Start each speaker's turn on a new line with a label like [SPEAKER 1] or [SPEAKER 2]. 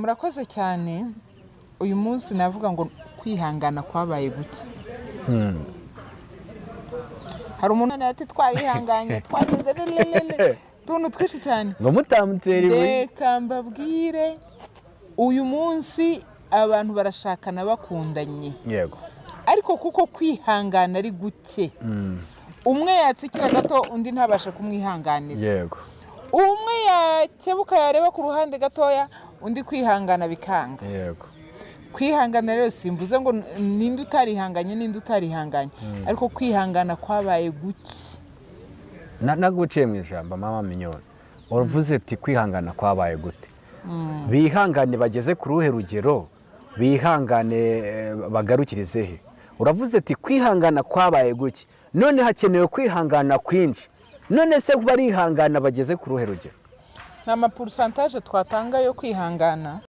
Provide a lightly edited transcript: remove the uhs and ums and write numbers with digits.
[SPEAKER 1] Murakoze cyane. Uyu munsi navuga ngo kwihangana kwabaye guke. Hari umuntu ati twarihanganye, twageze lelelele, utuntu twinshi cyane.
[SPEAKER 2] Ngo mutamutera ibuye.
[SPEAKER 1] Reka mbabwire, uyu munsi abantu barashakana bakundanye, ariko kuko kwihangana ari guke, umwe yatsikira gato undi ntabashe kumwihanganira. Umwe yakebuka, yareba ku ruhande gatoya, undi kwihangana bikanga. Kwihangana rero, simvuze ngo ninde utarihanganye, ninde utarihanganye, ariko kwihangana kwabaye guke.
[SPEAKER 2] Naguciye mu ijambo, mama Mignone. Uravuze ati kwihangana kwabaye gute? Bihangane bageze ku ruhe rugero? Bihangane bagarukirize he? Uravuze ati kwihangana kwabaye guke, none hakenewe kwihangana kwinshi. None se barihangana bageze ku ruhe rugero?
[SPEAKER 1] Nta ma pourcentage twatanga yo kwihangana.